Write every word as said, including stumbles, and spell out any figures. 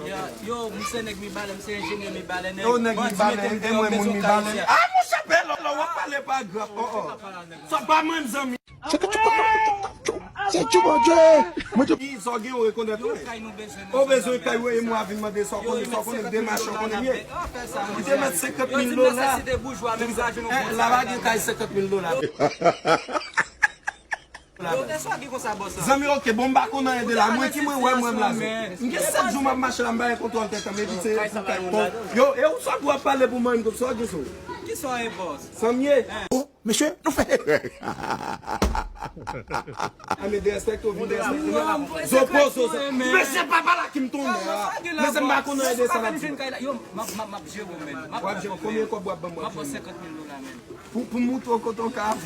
Yo, yo, misye nèg Mibalè, misye enjenyè Mibalè, nèg. Yo, nèg Mibalè, e mwen moun Mibalè. Ah, monchè, Pèlo, w ap pale pa grap. Oh, oh. Sa pa mwen, zanmi. Se ke tchou, tchou, tchou, tchou. Se tchou, Bondye. Mwen, tchou. Sa w gen, w rekonèt, wi. Ou bezwen kay, wi, e mwen vin mande sa w konnen, sa w konnen, demach w konnen byen. Li te mèt senkant mil dola. Eh, la pa gen kay senkant mil dola. Yo, te sa gen konsa, bòs. Zanmi, ok, bon, m pa konn anyen de la. Mwen ki mwen wè mwen m la. M gen sèt jou m ap mache la, m pa gen kontwòl tèt an, men epi se pou kay pon. Yo, e ou sòt w ap pale pou mwen, m konn sa w gen sou. Ki sa w ye, bòs? Sa m ye? Oh, mesye, nou fè. A, men derespekte w, vin derespekte w. Zopo, zozo. Mesye, papa la ki m tounen a. Mesye, m pa konn anyen de sa l ap di. Yo, m ap, m ap, m ap jere w, men. W ap jere, konbyen kòb w ap ban m? W ap jere. Pou, pou m moutre w kote w ka.